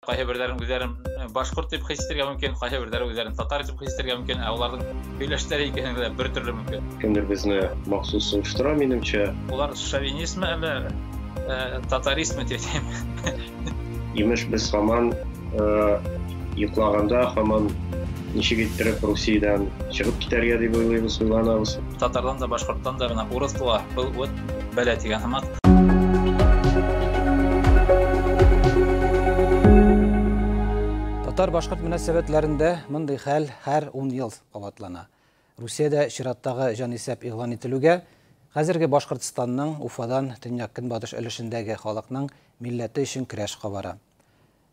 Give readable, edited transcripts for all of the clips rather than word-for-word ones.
Кайһы берләрен үзләрен башкорт дип хис итәргә мөмкин, кайһы берләре үзләрен татар дип хис итәргә мөмкин, ә аларның сөйләшләре икесенең дә бер төрле мөмкин. Кемдер безне махсус сугыштыра, минемчә. Улар шовинистмы әллә татаристмы дип әйтәм. Имеш, без һаман йоклаганда һаман ничек иттереп Русиядән чыгып китәргә дип уйлыйбыз, уйланабыз. Татардан да, башкорттан да менә урыс була. Был вот бәлә дигән һымак. Татар-башкорт мөнәсәбәтләрендә мондый хәл һәр 10 ел кабатлана. Русиядә чираттагы җанисәп игълан ителүгә, хәзерге Башкортстанның Уфадан төньяк-көнбатыш өлешендәге халыкның милләте өчен көрәш кабара.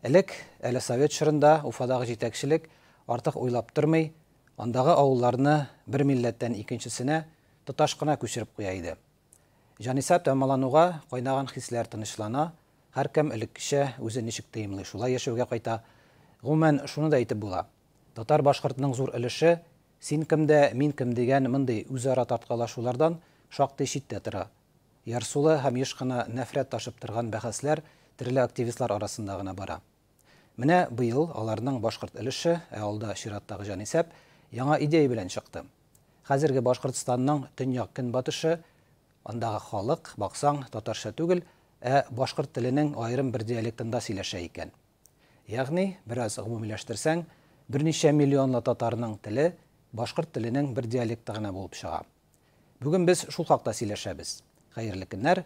Элек, әле совет чорында Уфадагы җитәкчелек артык уйлап тормый, андагы авылларны бер милләттән икенчесенә тоташ кына күчереп куя иде. Җанисәп тәмамлануга кайнаган хисләр тынычлана, һәркем элеккечә үзе ничек тоемлый, шулай яшәүгә кайта. Гомумән, шуны да әйтеп була. Татар-башкортның зур өлеше син кем дә, мин кем дигән мондый үзара тарткалашулардан шактый читтә тора. Ярсулы һәм еш кына нәфрәт ташып торган бәхәсләр төрле активистлар арасында гына бара. Менә быел аларның башкорт өлеше, ә алда чираттагы җанисәп, яңа идея белән чыкты. Хәзерге Башкортстанның төньяк-көнбатышы, андагы халык, баксаң, татарча түгел, ә башкорт теленең аерым бер диалектында сөйләшә икән. Ягъни, бераз гомумиләштерсәң, берничә миллионлы татарның теле башкорт теленең бер диалекты гына булып чыга. Бүген без шул хакта сөйләшәбез. Хәерле көннәр.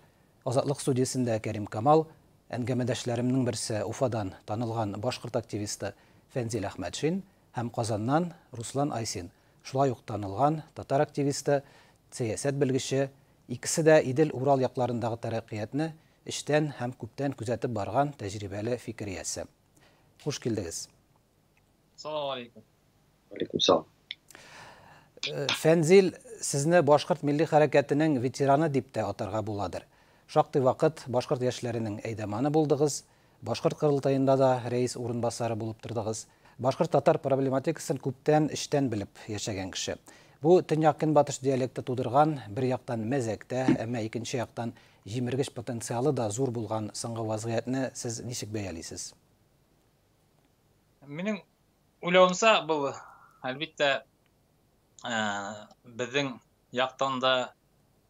Азатлык студиясендә Кәрим Камал, әңгәмәдәшләремнең берсе Уфадан танылган башкорт активисты Фәнзил Әхмәтшин һәм Казаннан Руслан Айсин, шулай ук танылган татар активисты, сәясәт белгече, икесе дә Идел-Урал якларындагы тәрәккыятне эчтән һәм күптән күзәтеп барган тәҗрибәле фикер иясе. Хуш килдегез. Салам алейкум. Алейкум салам. Фәнзил, сезне башкорт милли хәрәкәтенең ветераны дип тә атарга буладыр. Шактый вакыт башкорт яшьләренең әйдәманы булдыгыз, башкорт корылтаенда да рәис урынбасары булып тордыгыз. Башкорт-татар проблематикасын күптән эчтән белеп яшәгән кеше. Бу төньяк-көнбатыш диалекты тудырган бер яктан мәзәк тә, әмма икенче яктан җимергеч потенциалы да зур булган соңгы вазгыятьне сез ничек бәялисез? Минем уйлавымча, был, әлбиттә, безнең яктан да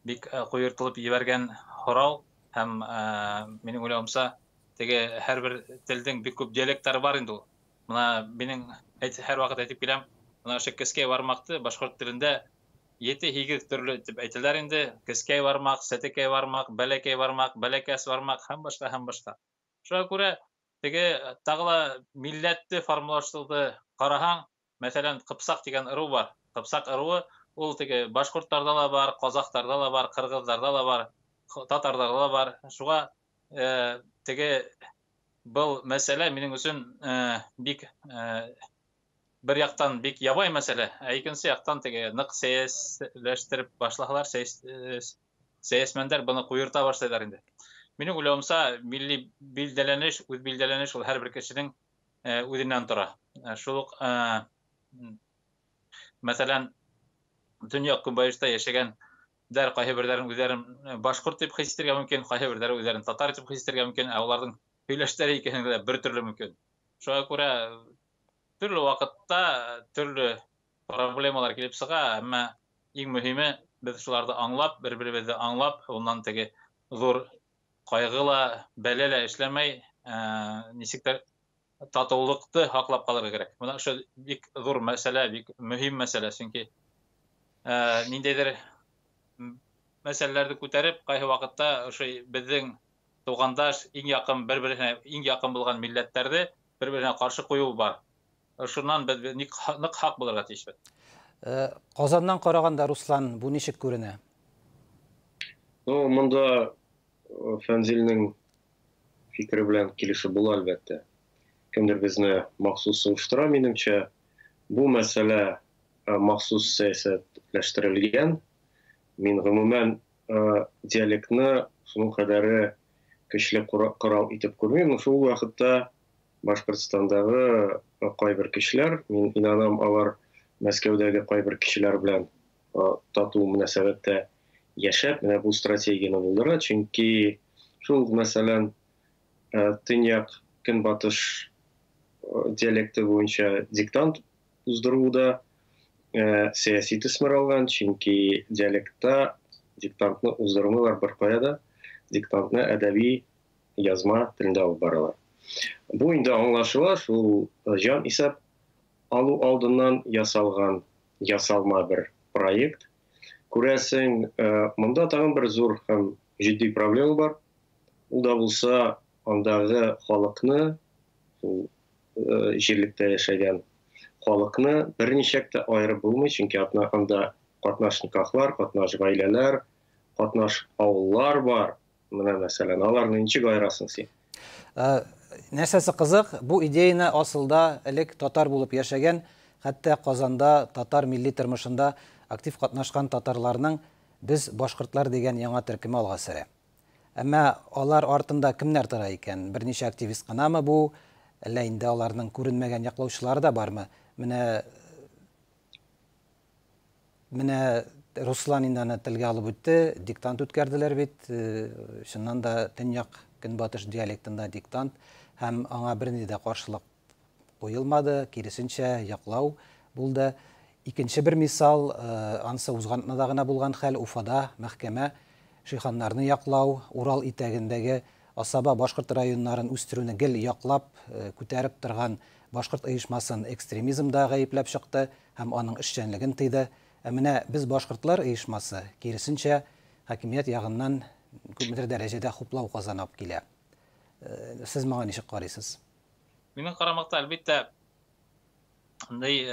бик куертылып җибәргән һорау һәм минем уйлавымча, теге һәрбер телдең бик күп диалектлары бар инде ул. Менә минем һәрвакыт әйтеп киләм, менә ошо кескәй бармакты башкорт телендә 7-8 төрле дип әйтәләр инде. Кескәй бармак, сәтекәй бармак, бәләкәй бармак, бәләкәс бармак һәм башка һәм башка. Шуңа күрә теге тагы ла милләтне формалаштыруды караһаң, мәсәлән, Кыпсак дигән ыру бар. Кыпсак ыруы ул теге башкортларда ла бар, казахларда ла бар, кыргызларда ла бар, татарларда ла бар. Шуңа теге был мәсьәлә минем өчен бик бер яктан бик ябай мәсьәлә, ә икенче яктан теге нык сәясәтләштереп башлаһалар, сәясмәндәр буны куерта башлыйлар инде. Минем уйлавымча, милли билдәләнеш, үз билдәләнеш ул һәрбер кешенең үзеннән тора. Шул ук, мәсәлән, төньяк көнбатышта яшәгән дәр кайһы берләрен үзләрен башкорт дип хис итәргә мөмкин, кайһы берләре үзләрен татар дип хис итәргә мөмкин, ә аларның сөйләшләре икәнен дә бер төрле мөмкин. Шуңа күрә төрле вакытта төрле проблемалар килеп чыга, әмма иң мөһиме без шуларны аңлап, бер-беребезне аңлап, уннан теге зур кайгы ла, бәлә лә эшләмәй, ничектер татулыкты һаклап калырга кирәк. Менә ошо бик зур мәсьәлә, бик мөһим мәсьәлә, чөнки ниндәйдер мәсьәләләрне күтәреп, кайсы вакытта ошо безнең тугандаш, иң якын бер-беренә иң якын булган милләтләрне бер-беренә каршы кую бар. Шуннан без нык хак булырга тиешбез. Казаннан караганда, Руслан, бу ничек күренә? Ну, монда Фәнзилнең фикере белән килешеп була, әлбәттә. Кемдер безне махсус сугыштыра, минемчә. Бу мәсьәлә махсус сәясәтләштерелгән. Мин гомумән диалектны шуның кадәре көчле корал итеп күрмим. Шул вакытта Башкортстандагы кайбер кешеләр, мин инанам, алар Мәскәүдәге кайбер кешеләр белән тату мөнәсәбәттә яшәп, менә бу стратегияне булдыра. Чөнки шул, мәсәлән, төньяк көнбатыш диалекты буенча диктант уздыру да сәяси төсмер алган, чөнки диалектта диктантны уздырмыйлар беркая да, диктантны әдәби язма телендә алып баралар. Бу инде аңлашыла, шул җан исәп алу алдыннан ясалган ясалма бер проект. Күрәсең, монда тагын бер зур һәм җитди проблема бар. Ул да булса андагы халыкны, ул җирлектә яшәгән халыкны берничек тә аерып булмый, чөнки анда катнаш никахлар, катнаш гаиләләр, катнаш авыллар бар. Менә мәсәлән, аларны ничек аерасың син? Нәрсәсе кызык, бу идеяны асылда элек татар булып яшәгән, хәтта Казанда татар милли тормышында актив катнашкан татарларның «Без башкортлар» дигән яңа төркеме алга сөрә. Әмма алар артында кемнәр тора икән? Берничә активист кынамы бу? Әллә инде аларның күренмәгән яклаучылары да бармы? Менә Руслан инде аны телгә алып үтте, диктант үткәрделәр бит. Чыннан да төньяк көнбатыш диалектында диктант һәм аңа бернинди дә каршылык куелмады, киресенчә яклау булды. Икенче бер мисал, ансы узган атнада гына булган хәл, Уфада мәхкәмә шиханнарны яклау, Урал итәгендәге Асаба башкорт районнарын үстерүне гел яклап, күтәреп торган башкорт оешмасын экстремизмда гаепләп чыкты һәм аның эшчәнлеген тыйды. Ә менә «Без башкортлар» оешмасы киресенчә хакимият ягыннан күпмедер дәрәҗәдә хуплау казанып килә. Сез моңа ничек карыйсыз? Минем карамакта, әлбәттә, андый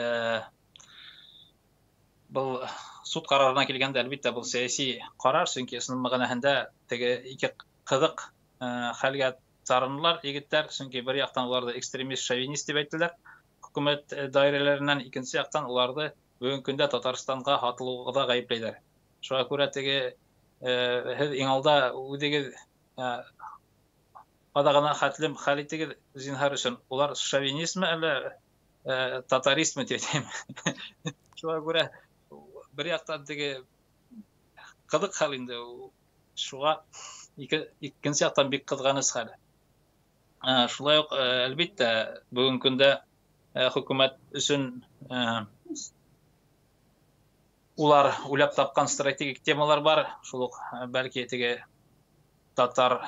был суд карарына килгәндә, әлбәттә, был сәяси карар, чөнки чын мәгънәһендә теге ике кызык хәлгә тарынылар егетләр, чөнки бер яктан уларны экстремист, шовинист дип әйттеләр хөкүмәт даирәләреннән, икенче яктан уларны бүгенге көндә Татарстанга һатылуга гаепләйләр. Шуңа күрә теге һеҙ иң алда үҙегеҙ аҙағына хәтлем хәл итегеҙ, зинһар өсөн, улар шовинистмы әллә татаристмы дип әйтәйем. Шуңа күрә бер яктан теге ҡыҙыҡ хәл инде, шуға икенсе яктан бик ҡыҙғаныс хәл. Шулай уҡ, әлбиттә, бөгөнгө көндә хөкүмәт өсөн улар уйлап тапҡан стратегик темалар бар. Шул уҡ бәлки теге татар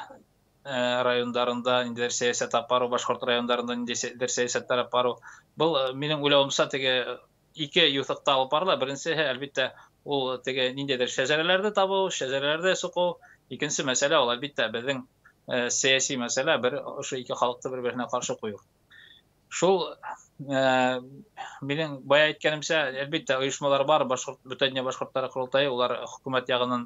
райондарында ниндәйҙер сәйәсәт алып барыу, башҡорт райондарында ниндәйҙер сәйәсәттәр алып барыу. Был минең уйлауымса теге ике юҫыҡта алып барыла. Беренсеһе, әлбиттә, ул теге ниндәйҙер шәжәрәләрҙе табыу, шәжәрәләрҙе суҡыу. Икенсе мәсьәлә ул, әлбиттә, беҙҙең сәйәси мәсьәлә, бер ошо ике халыҡты бер-береһенә ҡаршы ҡуйыу. Шул минең бая әйткәнемсә, әлбиттә, ойошмалар бар, башҡорт, Бөтә донъя башҡорттары ҡоролтайы, улар хөкүмәт яғынан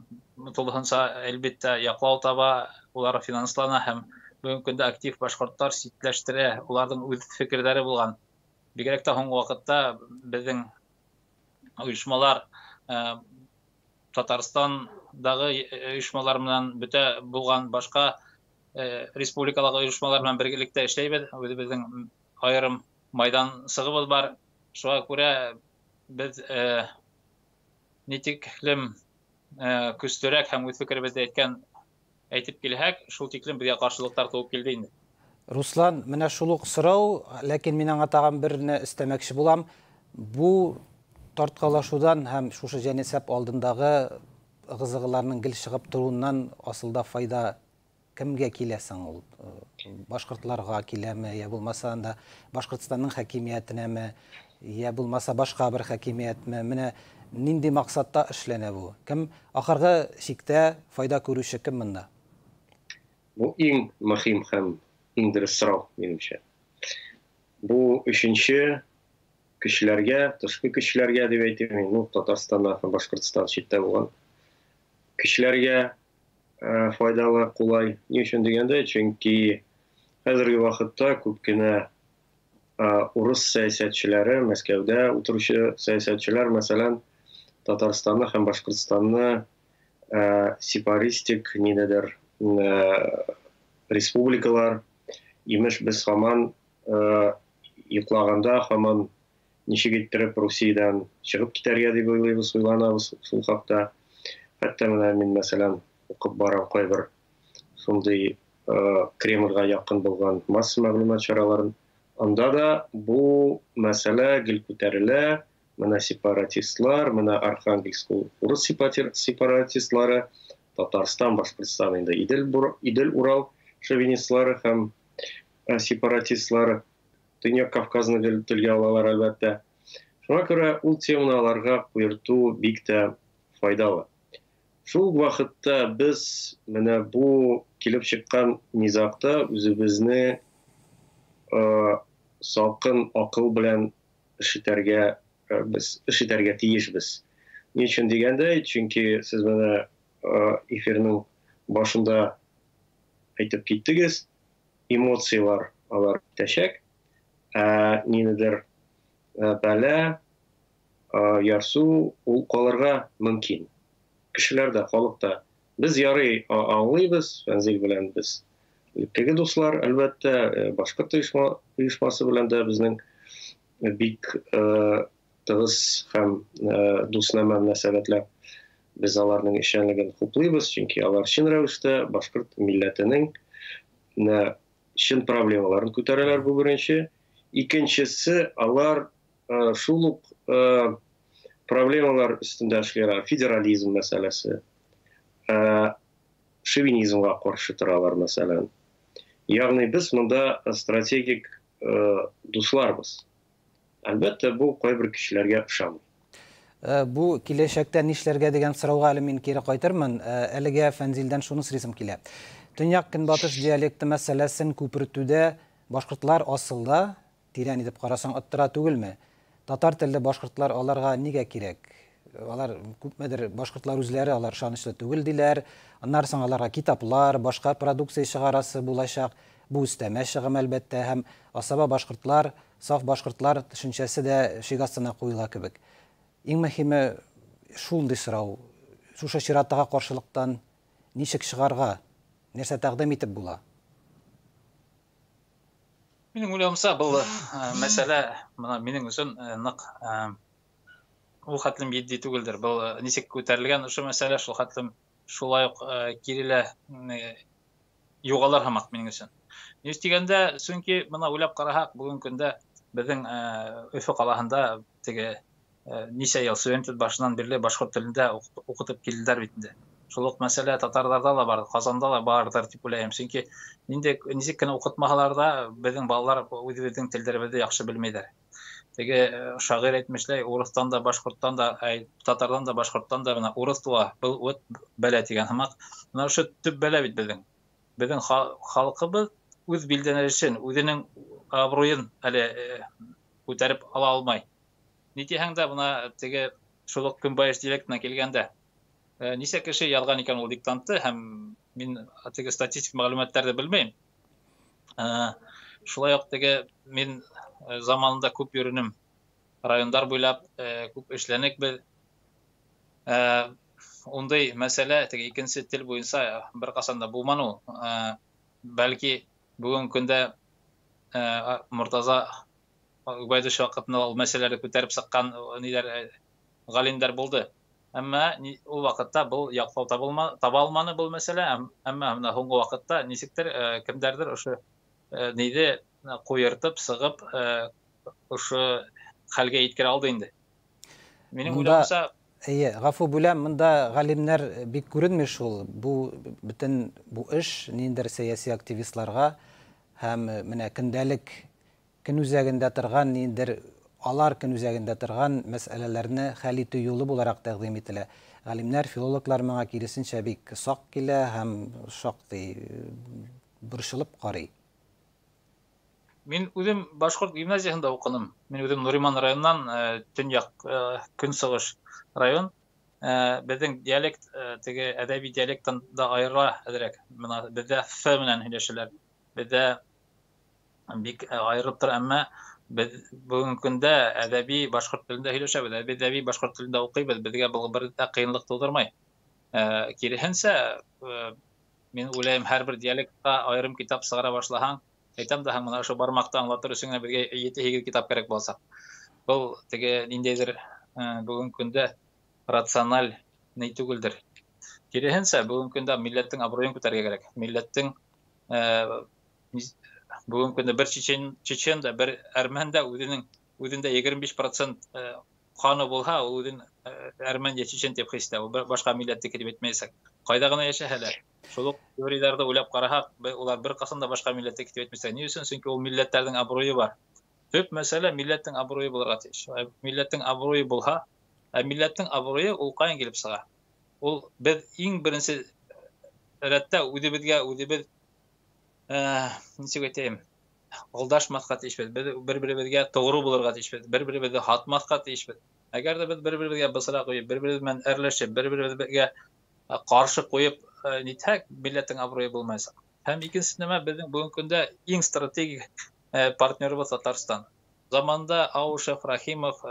тулыһынса, әлбиттә, яҡлау таба, улар финанслана һәм бөгөнгө көндә актив башҡорттар ситләштерә, уларҙың үҙ фекерҙәре булған. Бигерәк тә һуңғы ваҡытта беҙҙең ойошмалар Татарстандағы ойошмалар менән бөтә булған башҡа республикалағы ойошмалар менән бергелектә эшләйбеҙ. Үҙебеҙҙең айырым майҙансығыбыҙ бар. Шуға күрә беҙ ни тиклем көслөрәк һәм үҙ фекеребеҙҙе әйтеп килһәк, шул тиклем беҙгә ҡаршылыҡтар тыуып килде инде. Руслан, менә шул уҡ сорау, ләкин мин аңа тағын берне өҫтәмәксе булам. Бу тарткалашудан һәм шушы җанисәп алдындағы ыгы-зыгыларның гел чыгып торуыннан асылда файда кемгә килә соң ул? Башкортларга киләме, я булмаса анда Башкортстанның хакимиятенәме, я булмаса башка бер хакимиятме? Менә нинди максатта эшләнә бу? Кем ахыргы чиктә файда күрүче кем монда? Бу иң мөһим һәм иң дөрес сорау, минемчә. Бу өченче кешеләргә, тышкы кешеләргә дип әйтим, ну, Татарстаннан һәм Башкортстан читтә булган кешеләргә файдалы, кулай. Ни өчен дигәндә, чөнки хәзерге вакытта күп кенә урыс сәясәтчеләре, Мәскәүдә утыручы сәясәтчеләр, мәсәлән, Татарстанны һәм Башкортстанны сепаристик ниндидер республикалар, имеш, без һаман йоклаганда һаман ничек иттереп Русиядән чыгып китәргә дип уйлыйбыз, уйланабыз шул хакта. Хәтта менә мин, мәсәлән, укып барам кайбер шундый Кремльгә якын булган масса мәгълүмат чараларын. Анда да бу мәсьәлә гел күтәрелә. Менә сепаратистлар, менә Архангельск урыс сепаратистлары, Татарстан, Башкортстан инде Идел, Идел-Урал шовинистлары һәм сепаратистлары. Төньяк Кавказны гел телгә алалар, әлбәттә. Шуңа күрә ул теманы аларга куерту бик тә файдалы. Шул ук вакытта без менә бу килеп чыккан низагта үзебезне салкын акыл белән эш итәргә без эш итәргә тиешбез. Ни өчен дигәндә, чөнки сез менә эфирның башында әйтеп киттегез, эмоцияләр алар китәчәк, ә ниндидер бәла, ярсу ул калырга мөмкин. Кешеләр дә, халык та. Без ярый аңлыйбыз, Фәнзил белән без элеккеге дуслар, әлбәттә, башкорт оешмасы белән дә безнең бик тыгыз һәм дустанә мөнәсәбәтләр. Без аларның эшчәнлеген хуплыйбыз, чөнки алар чын рәвештә башкорт милләтенең чын проблемаларын күтәрәләр, бу беренче. Икенчесе, алар шул ук проблемалар өстендә эшлиләр, федерализм мәсьәләсе, шовинизмга каршы торалар, мәсәлән. Ягъни без монда стратегик дусларбыз. Әлбәттә, бу кайбер кешеләргә ошамый. Бу киләчәктә нишләргә дигән сорауга әле мин кире кайтырмын. Әлегә Фәнзилдән шуны сорыйсым килә. Төньяк-көнбатыш диалекты мәсьәләсен күпертүдә башкортлар асылда, тирән итеп карасаң, оттыра түгелме? Татар телле башкортлар аларга нигә кирәк? Алар күпмедер башкортлар үзләре алар ышанычлы түгел диләр. Аннан соң аларга китаплар, башка продукция чыгарасы булачак. Бу өстәмә чыгым, әлбәттә, һәм асаба башкортлар, саф башкортлар төшенчәсе дә шик астына куела кебек. Иң мөһиме шундый сорау: шушы чираттагы каршылыктан ничек чыгарга? Нәрсә тәкъдим итеп була? Минем уйлавымча, был мәсьәлә менә минем өчен нык ул хәтлем җитди түгелдер. Был ничек күтәрелгән ошо мәсьәлә, шул хәтлем шулай ук кирелә югалыр һымак минем өчен. Ни дигәндә, чөнки менә уйлап карасак, бүгенге көндә безнең Өфө каласында теге ничә ел студент башыннан бирле башкорт телендә укытып килделәр бит инде. Шул ук мәсьәлә татарларда да бар, Казанда да бардыр дип уйлыйм. Чөнки нинди ничек кенә укытмасалар да, безнең балалар үзебезнең телләребезне яхшы белмиләр. Теге шагыйрь әйтмешләй, урыстан да, башкорттан да, әй, татардан да, башкорттан да менә урыс туа, был вот бәлә дигән һымак. Менә шул төп бәлә бит безнең. Безнең халкыбыз үз билдәнешен, үзенең абруен әле күтәреп ала алмай. Ни дисәң дә, менә теге шул ук көнбайыш диалектына килгәндә, ничә кеше язган икән ул диктантты, һәм мин теге статистик мәгълүматларны белмим. Шулай ук теге мин заманында күп йөренем райондар буйлап, күп эшләнек без. Ундый мәсьәлә теге икенче тел буенча бер касан да булманы ул. Бәлки бүгенге көндә Мортаза Гобәйдуллович вакытында ул мәсьәләләрне күтәреп чыккан ниләр галимнәр булды. Әмма ул вакытта был яклау таба алманы был мәсьәлә, әмма менә һуңгы вакытта ничектер кемдәрдер ошо нейде куертып сыгып ошо хәлгә иткерә алды инде. Минем уйлавымча, Әйе, гафу бүләм, монда галимнәр бик күренми шул. Бу бөтен бу эш ниндидер сәяси активистларга һәм менә көндәлек көн үзәгендә торган ниндидер алар көн үзәгендә торган мәсьәләләрне хәл итү юлы буларак тәкъдим ителә. Галимнәр, филологлар моңа киресенчә бик сак килә һәм шактый борчылып карый. Мин үзем башкорт гимназиясендә укыдым. Мин үзем Нуриман районыннан, төньяк көнчыгыш район. Безнең диалект теге әдәби диалекттан да аерыла әзрәк. Менә бездә ф белән сөйләшәләр. Бездә бик аерылып тора, әмма без бүгенге көндә әдәби башкорт телендә сөйләшәбез, әдәби башкорт телендә укыйбыз. Безгә бу бер дә кыенлык тудырмай. Киресенчә, мин уйлыйм, һәрбер диалектка аерым китап чыгара башлаһаң, әйтәм дә, менә ошо бармакта аңлатыр өчен генә безгә 7-8 китап кирәк булачак. Был теге ниндәйдер бүгенге көндә рациональ ни түгелдер. Киресенчә, бүгенге көндә милләтнең абруен күтәрергә кирәк. Милләтнең Бүгенге көндә бер чечен, чечен да, бер әрмән дә үзенең үзендә 25% каны булһа, ул үзен әрмән я чечен дип хис итә. Ул башка милләтнеке дип әйтмәячәк. Кайда гына яшәһәләр. Шул ук еврейларда уйлап карасак, улар беркайчан да башка милләтнеке дип әйтмәячәк. Ни өчен? Чөнки ул милләтләрнең абруе бар. Төп мәсьәлә милләтнең абруе булырга тиеш. Милләтнең абруе булһа, ә милләтнең абруе ул каян килеп чыга? Ул без иң беренче рәттә үзебезгә үзебез ничек әйтәем, алдашмаска тиешбез. Без бер-беребезгә тугры булырга тиешбез, бер-беребезне һатмаска тиешбез. Әгәр дә без бер-беребезгә бысра куеп, бер-беребез белән әрләшеп, бер-беребезгә каршы куеп нитһәк, милләтнең абруе булмаячак. Һәм икенче нәмә, безнең бүгенге көндә иң стратегик партнерыбыз Татарстан. Заманда Аушев, Рахимов,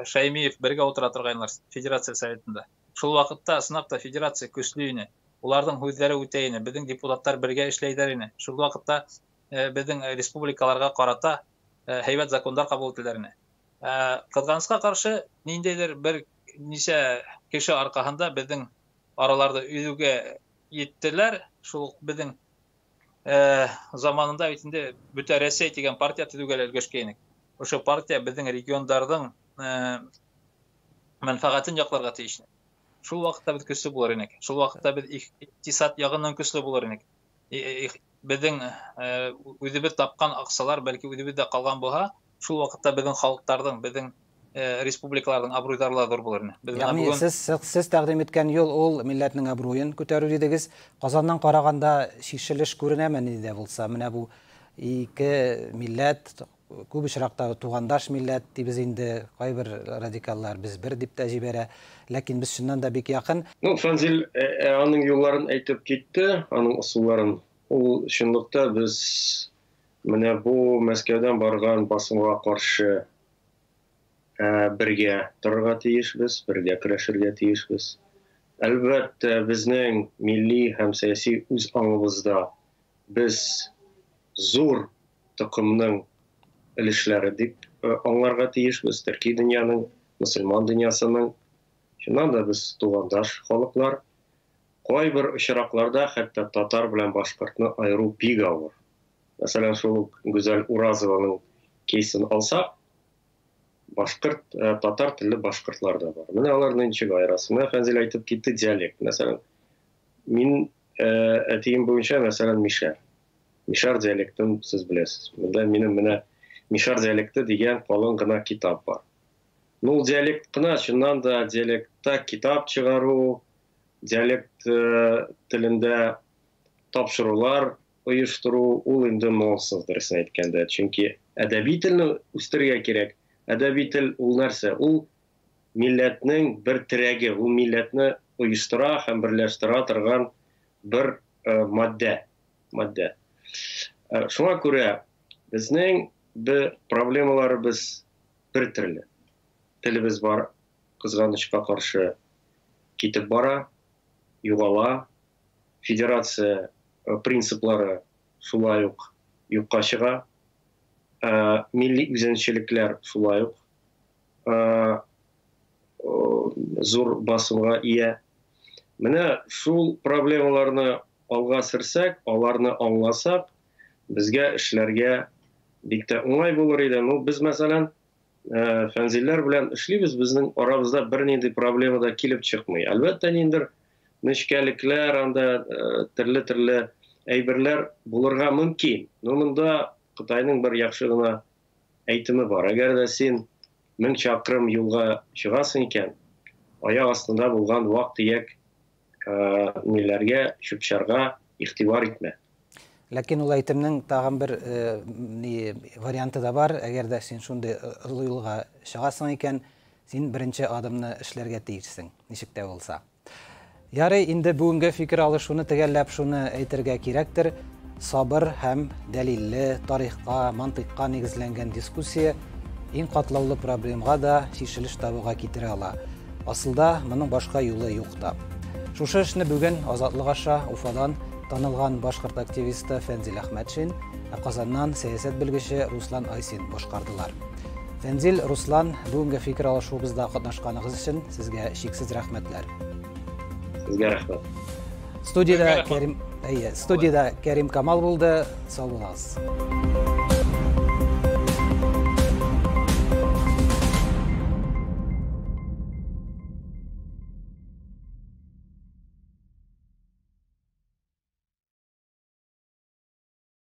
Шаймиев бергә утыра торгайнылар Федерация Советында. Шул вакытта сынап та федерация көчле ине. Уларның һүзләре үтә ине. Безнең депутатлар бергә эшләйләр ине. Шул вакытта безнең республикаларга карата һәйбәт законнар кабул ителәр ине. Кызганычка каршы, ниндәйдер бер ничә кеше аркасында безнең араларда өзүгә еттеләр. Шул безнең заманында бит инде бөтә Россия дигән партия төзүгә өлгәшкән идек. Ошо партия безнең региондарның мәнфәгатен якларга тиеш. Шул вакытта без көчле булыр идек. Шул вакытта без икътисад ягыннан көчле булыр идек. Безнең үзебез тапкан акчалар бәлки үзебездә калган булса, шул вакытта безнең халыкларның, безнең республикаларның абруйлары да зур булыр иде. Без Ягъни бүген сез тәкъдим иткән юл ул милләтнең абруен күтәрү дидегез. Казаннан караганда чишелеш күренәме ни дә булса? Менә бу ике милләт, күп очракта тугандаш милләт дибез инде, кайбер радикаллар без бер дип тә җибәрә, ләкин без чыннан да бик якын. Ну, Фәнзил аның юлларын әйтеп китте, аның ысулларын. Ул чынлыкта без менә бу Мәскәүдән барган басымга каршы бергә торырга тиешбез, бергә көрәшергә тиешбез. Әлбәттә, безнең милли һәм сәяси үз аңыбызда без зур токымның өлешләре дип аңларга тиешбез. Төрки дөньяның, мөселман дөньясының. Чыннан да без тугандаш халыклар. Кайбер очракларда хәтта татар белән башкортны аеру бик авыр. Мәсәлән, шул ук Гүзәл Уразованың кейсын алсак, башкорт, татар телле башкортлар да бар. Менә аларны ничек аерасың? Менә Фәнзил әйтеп китте диалект. Мәсәлән, мин әтием буенча, мәсәлән, мишәр. Мишәр диалектын сез беләсез. Монда минем менә мишәр диалекты дигән калын гына китап бар. Ну, ул диалект кына, чыннан да диалектта китап чыгару, диалект телендә тапшырулар оештыру, ул инде нонсенс, дөресен әйткәндә. Чөнки әдәби телне үстерергә кирәк. Әдәби тел ул нәрсә? Ул милләтнең бер терәге, ул милләтне оештыра һәм берләштерә торган бер матдә. Матдә. Шуңа күрә безнең бер проблемаларыбыз бер төрле. Телебез бар, кызганычка каршы китеп бара, югала. Федерация принциплары шулай ук юкка чыга. Милли үзенчәлекләр шулай ук зур басымга ия. Менә шул проблемаларны алга сөрсәк, аларны аңласак, безгә эшләргә бик тә уңай булыр иде. Ну, без, мәсәлән, Фәнзилләр белән эшлибез, безнең арабызда бернинди проблема да килеп чыкмый. Әлбәттә, ниндидер нечкәлекләр, анда төрле-төрле әйберләр булырга мөмкин. Но монда Кытайның бер яхшы гына әйтеме бар. Әгәр дә син 1000 чакрым юлга чыгасың икән, аяк астында булган вак-төяк ниләргә, чүп-чарга игътибар итмә. Ләкин ул әйтемнең тагын бер ни варианты да бар. Әгәр дә син шундый олы юлга чыгасың икән, син беренче адымны эшләргә тиешсең, ничек тә булса. Ярый, инде бүгенге фикер алышуны төгәлләп шуны әйтергә кирәктер. Сабыр һәм дәлилле, тарихка, мантыйкка нигезләнгән дискуссия иң катлаулы проблемга да чишелеш табуга китерә ала. Асылда моның башка юлы юк та. Шушы эшне бүген Азатлык аша Уфадан танылган башкорт активисты Фәнзил Әхмәтшин, ә Казаннан сәясәт белгече Руслан Айсин башкардылар. Фәнзил, Руслан, бүгенге фикер алышуыбызда катнашканыгыз өчен сезгә чиксез рәхмәтләр. Сезгә рәхмәт. Студиядә Кәрим, әйе, студиядә Кәрим Камал булды. Сау булыгыз.